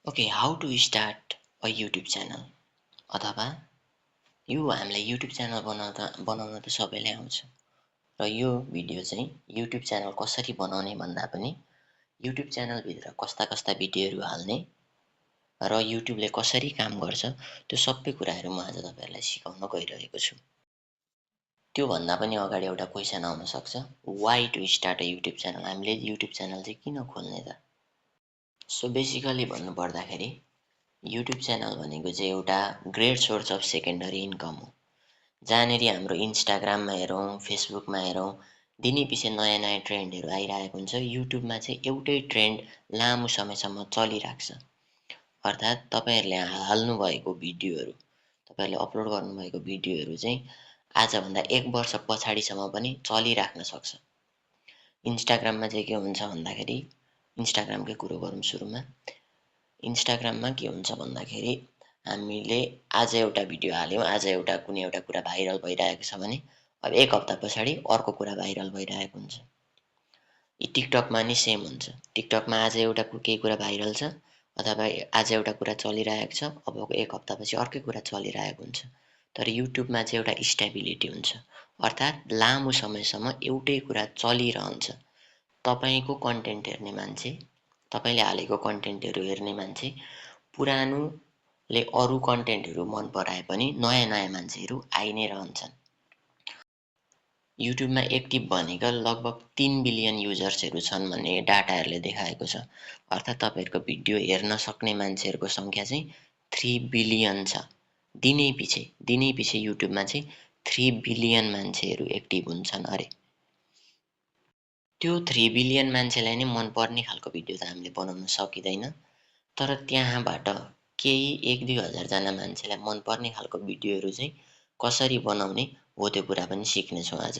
Okay, how to start a YouTube channel अथवा यो हामीलाई YouTube च्यानल बनाउन त सबैलाई आउँछ र यो भिडियो चाहिँ YouTube च्यानल कसरी बनाउने भन्दा पनि YouTube च्यानलभित्र कस्ता कस्ता भिडियोहरू हाल्ने र YouTubeले कसरी काम गर्छ त्यो सबै कुराहरू म आज तपाईँहरूलाई सिकाउन गइरहेको छु। त्योभन्दा पनि अगाडि एउटा क्वेसन आउन सक्छ, why to start a YouTube channel? हामीले YouTube च्यानल चाहिँ किन खोल्ने त? सो बेसिकली भन्नुपर्दाखेरि युट्युब च्यानल भनेको चाहिँ एउटा great source of secondary income हो। जहाँनेरि हाम्रो इन्स्टाग्राममा हेरौँ, फेसबुकमा हेरौँ, दिनैपिछे नयाँ नयाँ ट्रेन्डहरू आइरहेको हुन्छ। युट्युबमा चाहिँ एउटै ट्रेन्ड लामो समयसम्म चलिरहेको छ। अर्थात् तपाईँहरूले हाल्नुभएको भिडियोहरू, तपाईँहरूले अपलोड गर्नुभएको भिडियोहरू चाहिँ आजभन्दा 1 वर्ष पछाडिसम्म पनि चलिराख्न सक्छ। इन्स्टाग्राममा चाहिँ के हुन्छ भन्दाखेरि, इन्स्टाग्रामकै कुरो गरौँ सुरुमा। इन्स्टाग्राममा के हुन्छ भन्दाखेरि हामीले आज एउटा भिडियो हाल्यौँ, आज कुनै एउटा कुरा भाइरल भइरहेको छ भने अब 1 हप्ता पछाडि अर्को कुरा भाइरल भइरहेको हुन्छ। टिकटकमा नि सेम हुन्छ। टिकटकमा आज केही कुरा भाइरल छ अथवा आज एउटा कुरा चलिरहेको छ, अब 1 हप्तापछि अर्कै कुरा चलिरहेको हुन्छ। तर युट्युबमा चाहिँ एउटा स्टेबिलिटी हुन्छ। अर्थात् लामो समयसम्म एउटै कुरा चलिरहन्छ। तपाईँको कन्टेन्ट हेर्ने मान्छे, तपाईँले हालेको कन्टेन्टहरू हेर्ने मान्छे पुरानोले अरू कन्टेन्टहरू मन पराए पनि नयाँ नयाँ मान्छेहरू आइ नै रहन्छन्। युट्युबमा एक्टिभ भनेका लगभग 3 बिलियन युजर्सहरू छन् भन्ने डाटाहरूले देखाएको छ। अर्थात् तपाईँहरूको भिडियो हेर्न सक्ने मान्छेहरूको सङ्ख्या चाहिँ 3 बिलियन छ। दिनैपिछे युट्युबमा चाहिँ 3 बिलियन मान्छेहरू एक्टिभ हुन्छन् अरे। त्यो 3 बिलियन मान्छेलाई नै मनपर्ने खालको भिडियो त हामीले बनाउन सकिँदैन। तर त्यहाँबाट केही 1-2 हजारजना मान्छेलाई मनपर्ने खालको भिडियोहरू चाहिँ कसरी बनाउने हो त्यो कुरा पनि सिक्नेछौँ आज।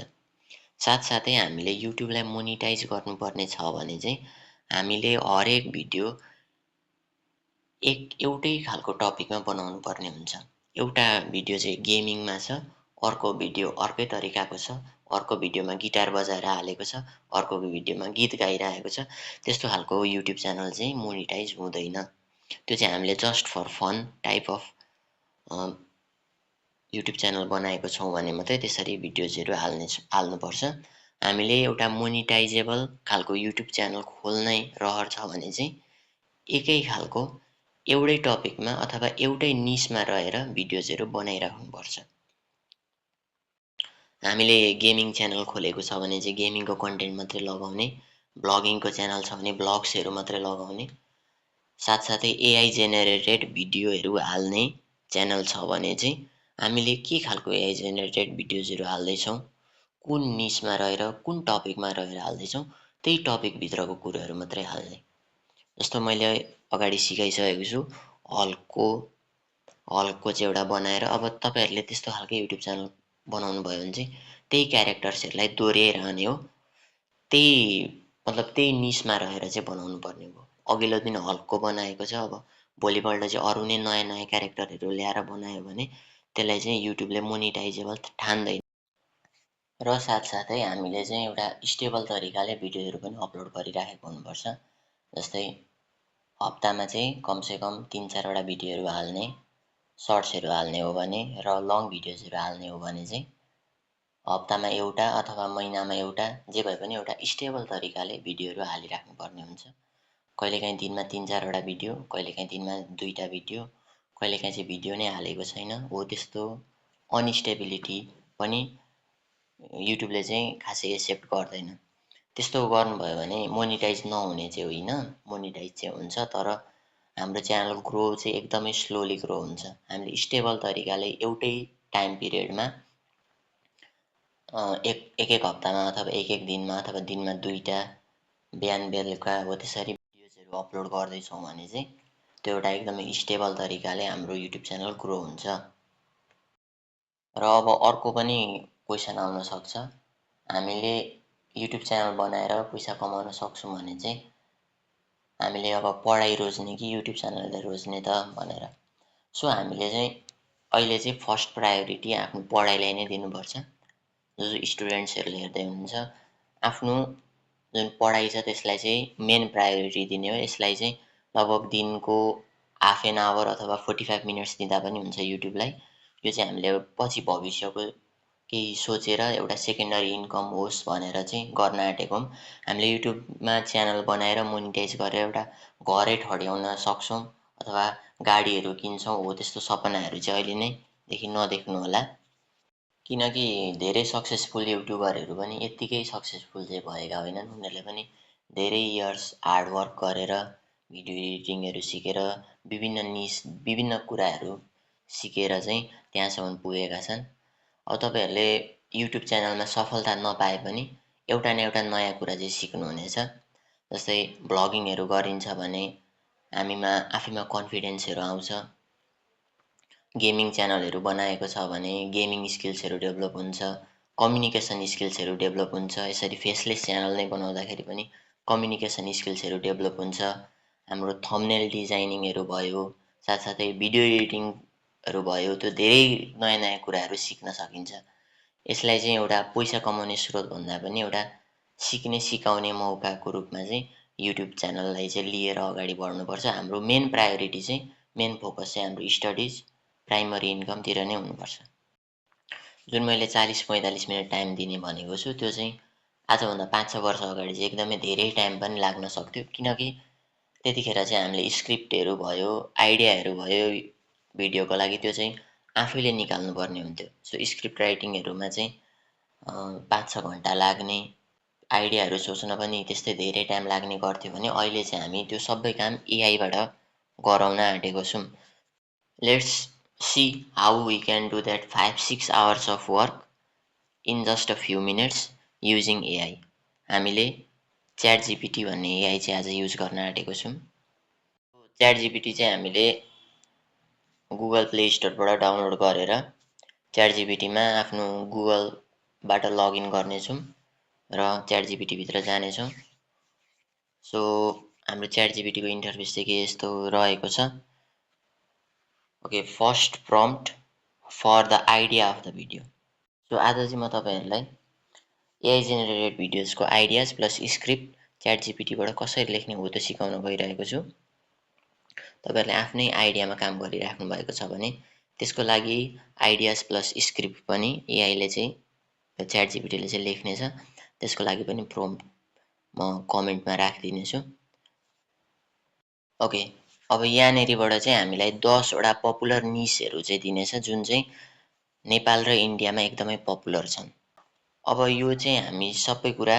साथसाथै हामीले युट्युबलाई मोनिटाइज गर्नुपर्ने छ भने चाहिँ हामीले हरेक भिडियो एउटै खालको टपिकमा बनाउनु पर्ने हुन्छ। एउटा भिडियो चाहिँ गेमिङमा छ, अर्को भिडियो अर्कै तरिकाको छ, अर्को भिडियोमा गिटार बजाएर हालेको छ, अर्को भिडियोमा गीत गाइरहेको छ। त्यस्तो खालको युट्युब च्यानल चाहिँ मोनिटाइज हुँदैन। त्यो चाहिँ हामीले just for fun type of YouTube channel बनाएको छौँ भने मात्रै त्यसरी भिडियोजहरू हाल्नुपर्छ। हामीले एउटा मोनिटाइजेबल खालको युट्युब च्यानल खोल्ने रहर छ भने चाहिँ एकै खालको एउटै टपिकमा अथवा एउटै निसमा रहेर भिडियोजहरू बनाइराख्नुपर्छ। हामीले गेमिङ च्यानल खोलेको छ भने चाहिँ गेमिङको कन्टेन्ट मात्रै लगाउने, ब्लगिङको च्यानल छ भने ब्लग्सहरू मात्रै लगाउने, साथसाथै एआई जेनेरेटेड भिडियोहरू हाल्ने च्यानल छ भने चाहिँ हामीले के खालको एआई जेनेरेटेड भिडियोजहरू हाल्दैछौँ, कुन निसमा रहेर, कुन टपिकमा रहेर हाल्दैछौँ, त्यही टपिकभित्रको कुरोहरू मात्रै हाल्ने। जस्तो मैले अगाडि सिकाइसकेको छु, हल्कको चाहिँ एउटा बनाएर अब तपाईँहरूले त्यस्तो खालको युट्युब च्यानल बनाउनु भयो भने चाहिँ त्यही क्यारेक्टर्सहरूलाई दोहोऱ्याइरहने हो। त्यही निसमा रहेर चाहिँ बनाउनु पर्ने भयो। अघिल्लो दिन हल्कको बनाएको छ, अब भोलिपल्ट चाहिँ अरू नै नयाँ नयाँ क्यारेक्टरहरू ल्याएर बनायो भने त्यसलाई चाहिँ युट्युबले मोनिटाइजेबल ठान्दैन। र साथसाथै हामीले चाहिँ एउटा स्टेबल तरिकाले भिडियोहरू पनि अपलोड गरिराखेको हुनुपर्छ। जस्तै हप्तामा चाहिँ कमसेकम 3-4 वटा भिडियोहरू हाल्ने, सर्ट्सहरू हाल्ने हो भने र लङ भिडियोजहरू हाल्ने हो भने चाहिँ हप्तामा एउटा अथवा महिनामा एउटा, जे भए पनि एउटा स्टेबल तरिकाले भिडियोहरू हालिराख्नुपर्ने हुन्छ। कहिलेकाहीँ दिनमा 3-4 वटा भिडियो, कहिलेकाहीँ दिनमा 2टा भिडियो, कहिलेकाहीँ चाहिँ भिडियो नै हालेको छैन। हो त्यस्तो अनस्टेबिलिटी पनि युट्युबले चाहिँ खासै एक्सेप्ट गर्दैन। त्यस्तो गर्नुभयो भने मोनिटाइज नहुने चाहिँ होइन, मोनिटाइज चाहिँ हुन्छ, तर हाम्रो च्यानल ग्रो चाहिँ एकदमै स्लोली ग्रो हुन्छ। हामीले स्टेबल तरिकाले एउटै टाइम पिरियडमा एक हप्तामा अथवा एक दिनमा अथवा दिनमा 2टा बिहान बेलुका हो त्यसरी भिडियोजहरू अपलोड गर्दैछौँ भने चाहिँ त्यो एउटा एकदमै स्टेबल तरिकाले हाम्रो युट्युब च्यानल ग्रो हुन्छ। र अब अर्को पनि क्वेसन आउन सक्छ, हामीले युट्युब च्यानल बनाएर पैसा कमाउन सक्छौँ भने चाहिँ हामीले अब पढाइ रोज्ने कि युट्युब च्यानललाई रोज्ने त भनेर। सो हामीले चाहिँ अहिले चाहिँ फर्स्ट प्रायोरिटी आफ्नो पढाइलाई नै दिनुपर्छ। जो स्टुडेन्ट्सहरूले हेर्दै हुनुहुन्छ, आफ्नो जुन पढाइ छ त्यसलाई चाहिँ मेन प्रायोरिटी दिने हो। यसलाई चाहिँ लगभग दिनको हाफ एन आवर अथवा 45 मिनट्स दिँदा पनि हुन्छ युट्युबलाई। यो चाहिँ हामीले पछि भविष्यको केही सोचेर एउटा सेकेन्डरी इन्कम होस् भनेर चाहिँ गर्न आँटेको हौँ। हामीले युट्युबमा च्यानल बनाएर मोनिटाइज गरेर एउटा घरै ठड्याउन सक्छौँ अथवा गाडीहरू किन्छौँ, हो त्यस्तो सपनाहरू चाहिँ अहिले नैदेखि नदेख्नु होला। किनकि धेरै सक्सेसफुल युट्युबरहरू पनि यत्तिकै सक्सेसफुल चाहिँ भएका होइनन्। उनीहरूले पनि धेरै इयर्स हार्डवर्क गरेर भिडियो एडिटिङहरू सिकेर विभिन्न कुराहरू सिकेर चाहिँ त्यहाँसम्म पुगेका छन्। अब तपाईँहरूले युट्युब च्यानलमा सफलता नपाए पनि एउटा न एउटा नयाँ कुरा चाहिँ सिक्नुहुनेछ। जस्तै भ्लगिङहरू गरिन्छ भने आफैमा कन्फिडेन्सहरू आउँछ। गेमिङ च्यानलहरू बनाएको छ भने गेमिङ स्किल्सहरू डेभलप हुन्छ, कम्युनिकेसन स्किल्सहरू डेभलप हुन्छ। यसरी फेसलेस च्यानल नै बनाउँदाखेरि पनि कम्युनिकेसन स्किल्सहरू डेभलप हुन्छ। हाम्रो थम्बनेल डिजाइनिङहरू भयो, साथसाथै भिडियो एडिटिङहरू भयो, त्यो धेरै नयाँ नयाँ कुराहरू सिक्न सकिन्छ। यसलाई चाहिँ एउटा पैसा कमाउने स्रोतभन्दा पनि एउटा सिक्ने सिकाउने मौकाको रूपमा चाहिँ युट्युब च्यानललाई चाहिँ लिएर अगाडि बढ्नुपर्छ। हाम्रो मेन प्रायोरिटी चाहिँ मेन फोकस चाहिँ हाम्रो स्टडिज प्राइमरी इन्कमतिर नै हुनुपर्छ। जुन मैले 40-45 मिनट टाइम दिने भनेको छु त्यो चाहिँ आजभन्दा 5-6 वर्ष अगाडि चाहिँ एकदमै धेरै टाइम पनि लाग्न सक्थ्यो। किनकि त्यतिखेर चाहिँ हामीले स्क्रिप्टहरू भयो, आइडियाहरू भयो भिडियोको लागि त्यो चाहिँ आफैले निकाल्नुपर्ने हुन्थ्यो। सो स्क्रिप्ट राइटिङहरूमा चाहिँ 5-6 घन्टा लाग्ने, आइडियाहरू सोच्न पनि त्यस्तै धेरै टाइम लाग्ने गर्थ्यो भने अहिले चाहिँ हामी त्यो सबै काम एआईबाट गराउन आँटेको छौँ। Let's see how we can do that 5-6 hours of work in just a few minutes using AI. हामीले ChatGPT भन्ने AI चाहिँ आज युज गर्न आँटेको छौँ। ChatGPT चाहिँ हामीले गुगल प्ले स्टोरबाट डाउनलोड गरेर ChatGPTमा आफ्नो गुगलबाट लगइन गर्नेछौँ र ChatGPT भित्र जानेछौँ। सो हाम्रो ChatGPT को इन्टरफेस चाहिँ यस्तो रहेको छ। Okay, first prompt for the idea of the video. So आज चाहिँ म तपाईँहरूलाई एआई जेनेरेटेड भिडियोजको आइडियाज प्लस स्क्रिप्ट ChatGPTबाट कसरी लेख्ने हो त्यो सिकाउन गइरहेको छु। तपाईँहरूले आफ्नै आइडियामा काम गरिराख्नु भएको छ भने त्यसको लागि आइडियाज प्लस स्क्रिप्ट पनि एआईले चाहिँ ChatGPTले चाहिँ लेख्नेछ। त्यसको लागि पनि प्रम्प्ट म कमेन्टमा राखिदिनेछु। ओके, अब यहाँनेरिबाट चाहिँ हामीलाई 10 वटा पपुलर निसहरू चाहिँ दिनेछ जुन चाहिँ नेपाल र इन्डियामा एकदमै पपुलर छन्। अब यो चाहिँ हामी सबै कुरा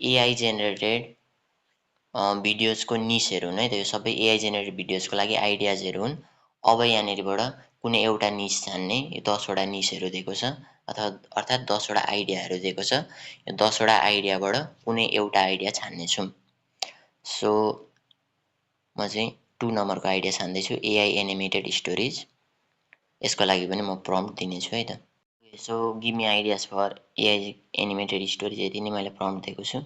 एआई जेनेरेटेड भिडियोजको निसहरू हुन् है त। यो सबै एआई जेनेरेटेड भिडियोजको लागि आइडियाजहरू हुन्। अब यहाँनेरिबाट कुनै एउटा निस छान्ने, यो 10 वटा निसहरू दिएको छ अर्थात् 10 वटा आइडियाहरू दिएको छ। यो 10 वटा आइडियाबाट कुनै एउटा आइडिया छान्नेछौँ। सो म चाहिँ 2 नम्बरको आइडिया छान्दैछु, एआई एनिमेटेड स्टोरिज। यसको लागि पनि म प्रम्प्ट दिनेछु है त। So give me ideas for AI animated stories, यति नै मैले प्रम्प्ट दिएको छु।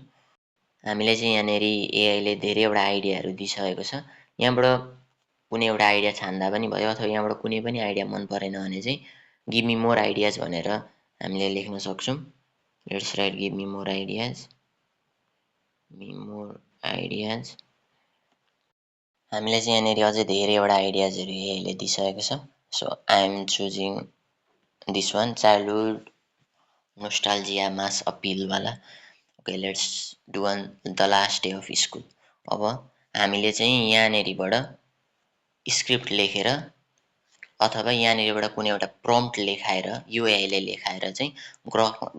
हामीलाई चाहिँ यहाँनेरि एआईले धेरैवटा आइडियाहरू दिइसकेको छ। यहाँबाट कुनै एउटा आइडिया छान्दा पनि भयो अथवा यहाँबाट कुनै पनि आइडिया मन परेन भने चाहिँ गिभ मी मोर आइडियाज भनेर हामीले लेख्न सक्छौँ। Let's write give me more ideas, हामीलाई चाहिँ यहाँनेरि अझै धेरैवटा आइडियाजहरू एआईले दिइसकेको छ। So I am choosing this one, childhood nostalgia mass अपिलवाला। Okay, let's do one the last day of school. अब हामीले चाहिँ यहाँनेरिबाट स्क्रिप्ट लेखेर अथवा यहाँनेरिबाट कुनै एउटा प्रम्प्ट लेखाएर यो एआईले लेखाएर चाहिँ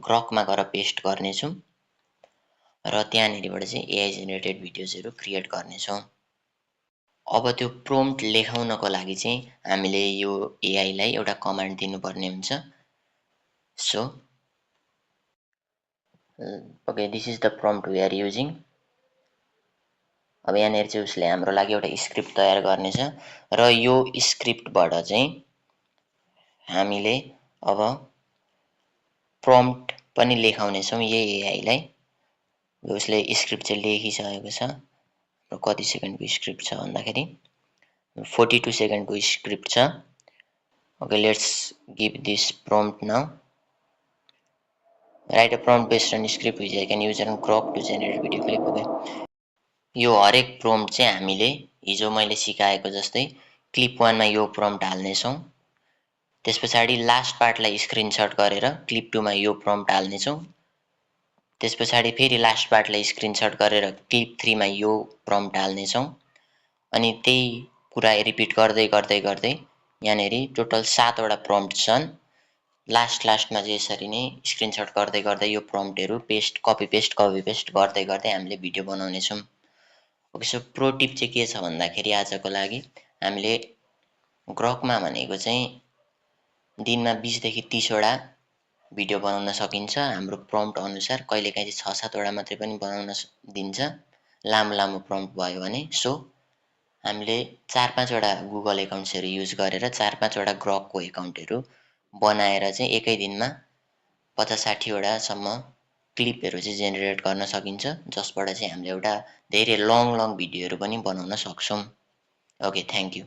ग्रकमा गएर पेस्ट गर्नेछौँ र त्यहाँनेरिबाट चाहिँ एआई जेनेरेटेड भिडियोजहरू क्रिएट गर्नेछौँ। अब त्यो प्रम्प्ट लेखाउनको लागि चाहिँ हामीले यो एआईलाई एउटा कमान्ड दिनुपर्ने हुन्छ। So okay, this is the prompt we are using. अब यहाँनिर चाहिँ उसले हाम्रो लागि एउटा स्क्रिप्ट तयार गर्नेछ र यो स्क्रिप्टबाट चाहिँ हामीले अब प्रम्प्ट पनि लेखाउनेछौँ यही एआईलाई। उसले स्क्रिप्ट चाहिँ लेखिसकेको छ र कति सेकेन्डको स्क्रिप्ट छ भन्दाखेरि 42 सेकेन्डको स्क्रिप्ट छ। Okay, let's give this prompt now. Write a prompt based on script which I can use and Grok to generate video clip. Okay, यो हरेक प्रम्प्ट चाहिँ हामीले हिजो मैले सिकाएको जस्तै क्लिप 1 मा यो प्रम्प्ट हाल्नेछौँ। त्यसपछाडि लास्ट पार्टलाई स्क्रिनशट गरेर क्लिप 2 मा यो प्रम्प्ट हाल्नेछौँ। त्यसपछाडि फेरि लास्ट पार्टलाई स्क्रिनशट गरेर क्लिप 3 मा यो प्रम्प्ट हाल्नेछौँ। अनि त्यही कुरा रिपिट गर्दै गर्दै गर्दै यहाँनेरि टोटल 7 वटा प्रम्प्ट छन्। लास्टमा चाहिँ यसरी नै स्क्रिनशट गर्दै गर्दै यो प्रम्प्टहरू कपी पेस्ट गर्दै गर्दै हामीले भिडियो बनाउनेछौँ। ओके, सो प्रो टिप चाहिँ के छ भन्दाखेरि आजको लागि हामीले ग्रकमा भनेको चाहिँ दिनमा 20 देखि 30 वटा भिडियो बनाउन सकिन्छ। हाम्रो प्रम्प्ट अनुसार कहिलेकाहीँ चाहिँ 6-7 वटा मात्रै पनि बनाउन दिन्छ लामो प्रम्प्ट भयो भने। सो हामीले 4-5 वटा गुगल एकाउन्ट्सहरू युज गरेर 4-5 वटा ग्रकको एकाउन्टहरू बनाएर चाहिँ एकै दिनमा 50-60 वटासम्म क्लिपहरू चाहिँ जेनेरेट गर्न सकिन्छ, जसबाट चाहिँ हामीले एउटा धेरै लङ भिडियोहरू पनि बनाउन सक्छौँ। Okay, thank you.